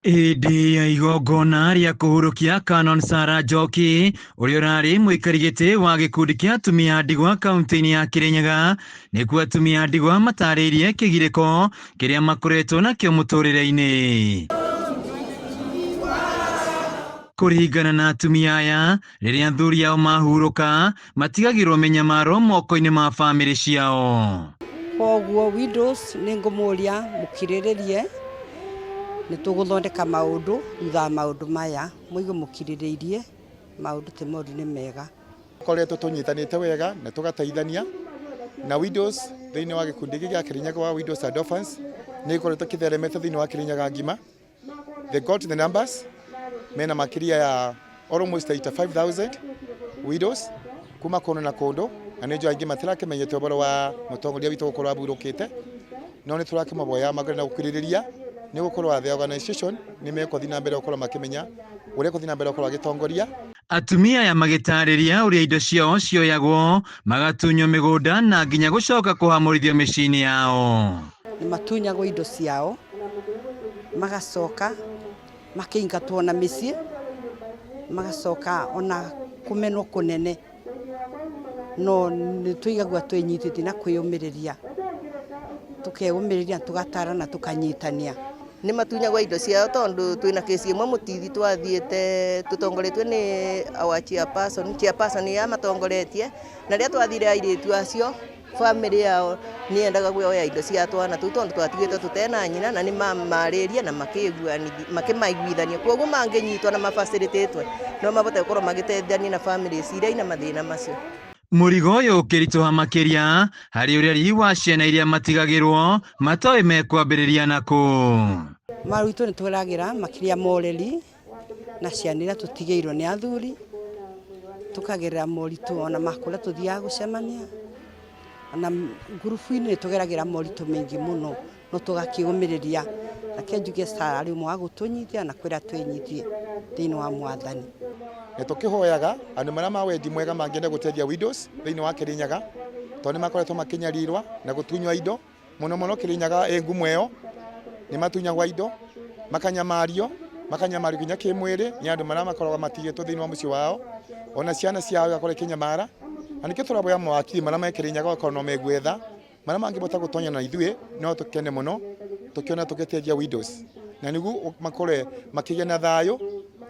Hĩndĩ ya igongona rĩa kũhurũkia Canon Sarah Njoki ũrĩa ũrarĩ mũikari gĩtĩ wa gĩkundi kĩa atumia a ndigwa kaunti-inĩ ya Kĩrĩnyaga, nĩkuo atumia a ndigwa matarĩirie kĩgirĩko kĩrĩa makoretwo nakĩo mũtũrĩre-inĩ. Kũringana na atumia aya, rĩrĩa athuri ao mahurũka, matigagĩrwo mĩnyamaro moko-inĩ ma bamĩrĩ ciao. Koguo widows nĩ ngũmũria mũkirĩrĩrie, nĩ tũgũthondeka maũndũ thutha wa maũndũ maya, mũigue mũkirĩrĩirie, maũndũ ti moru nĩ mega. Tũkoretwo tũnyitanĩte wega na tũgateithania na widows thĩinĩ wa gĩkundi gĩkĩ gĩa Kĩrĩnyaga wa Widows and Orphans nĩ gĩkoretwo kĩtheremete thĩinĩ wa Kĩrĩnyaga ngima. They got the numbers mena makĩria ya almost 85,000 widows kuma kũndũ na kũndũ na nĩ njũĩ aingĩ matirakĩmenyete ũhoro wa mũtongoria witũ gũkorwo ahurũkĩte no nĩ tũrakĩmaboya magĩre na gũkirĩrĩria nĩ gũkorwo the organization nĩ mekũthiĩ na mbere gũkorwo makĩmenya ũrĩa kũthiĩ na mbere gũkorwo agĩtongoria. Atumia aya magĩtarĩria ũrĩa indo ciao cioyagwo, magatunywo mĩgũnda na nginya gũcoka kũhamũrithio mĩciĩ-inĩ yao. Nĩ matunyagwo indo ciao, magacoka makĩingatwo na mĩciĩ, magacoka ona kũmenwo kũnene. No nĩ tũigagua twĩnyitĩtie na kwĩyũmĩrĩria, tũkeyũmĩrĩria tũgatarana tũkanyitania. Nĩ matunyagwo indo ciao tondũ twĩna kĩci ĩmwe mũtithi twathiĩte tũtongoretio nĩ our chairperson, chairperson nĩye amatongoretie, na rĩrĩa twathire airĩtu acio bamĩrĩ yao nĩ yendaga kuoya indo cia twana tũu tondũ twatigĩtwo tũtena nyina na nĩ mamarĩrie na makĩmaiguithania, koguo mangĩnyitwo na mabacĩrĩtĩtwe no mahote gũkorwo magĩteithania na bamĩrĩ iria ina mathĩna macio. Mũrigo ũyũ ũkĩritũha makĩria harĩ ũreri wa ciana iria matigagĩrwo matoĩ mekwambĩrĩria nakũ. Maritũ nĩ tũgeragĩra makĩria ma ũreri na ciana iria tũtigĩirwo nĩ athuri, tũkagerera moritũ ona ma kũrĩa tũthiaga gũcemania, ona ngurubu-inĩ nĩ tũgeragĩra moritũ maingĩ mũno no tũgakĩũmĩrĩria. Reke njuge Sarah arĩ ũmwe wa gũtũnyita na kwĩra twĩnyitie thĩinĩ wa Mwathani. Nĩ tũkĩhoyaga andũ marĩa ma wendi mwega mangĩenda gũteithia widows thĩinĩ wa Kĩrĩnyaga tondũ nĩ makoretwo makĩnyarirwa na gũtunywo indo mũno mũno Kĩrĩnyaga ĩ ngumo ĩyo nĩ matunyagwo indo makanyamario makanyamario nginya kĩmwĩrĩ nĩ andũ marĩa makoragwo matigĩtwo thĩinĩ wa mũciĩ wao ona ciana ciao igakorwo ikĩnyamara na nĩkĩo tũraboya mawakiri marĩa me Kĩrĩnyaga okorwo no megwetha marĩa mangĩbota gũtonya na ithuĩ no tũkene mũno tũkĩona tũgĩteithia widows na nĩguo makorwe makĩgĩa na thayũ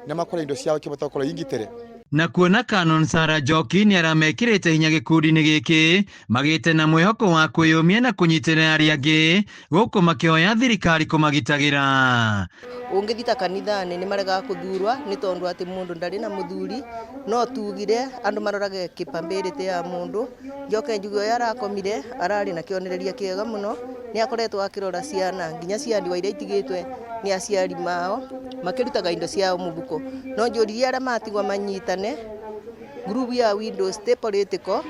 na makore indo ciao ikĩbota gũkorwo ingitĩre. Na kuona Canon Sarah Njoki nĩ aramekĩrĩte hinya gĩkundi-inĩ gĩkĩ magĩte na mwĩhoko wa kwĩyũmia na kũnyitĩrĩra arĩa angĩ gũkũ makĩhoya thirikari kũmagitagĩra. Ũngĩthiĩ ta kanitha-inĩ nĩ maregaga kũthurwa nĩ tondũ atĩ mũndũ ndarĩ na mũthuri, no tugire andũ marorage capability ya mũndũ, njoke njuge ũyũ arakomire ararĩ na kĩonereria kĩega mũno, nĩ akoretwo akĩrora ciana nginya cia ndigwa iria itigĩtwe nĩ aciari mao, makĩrutaga indo ciao mũhuko. No njũririe arĩa matigwo manyitane, ngurubu ya widows ti political,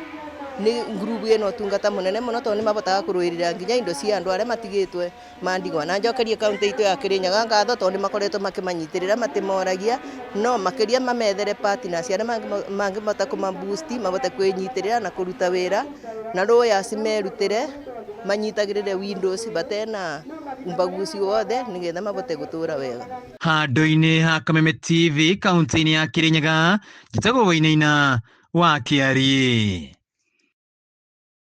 nĩ ngurubu ĩna ũtungata mũnene mũno tondũ nĩ mahotaga kũrũĩrĩra nginya indo cia andũ arĩa matigĩtwe ma ndigwa. Na njokerie kaũntĩ itũ ya Kĩrĩnyaga ngatho tondũ nĩ makoretwo makĩmanyitĩrĩra matimoragia, no makĩria mamethere partners arĩa mangĩhota kũma boost mahote kwĩnyitĩrĩra na kũruta wĩra, na lawyers merutĩre manyitagĩrĩre widows batena ubaguzi wothe nĩgetha mahote gũtũra wega. Handũ-inĩ ha Kameme TV kaunti-inĩ ya Kĩrĩnyaga, njĩtagwo Wainaina wa Kĩariĩ.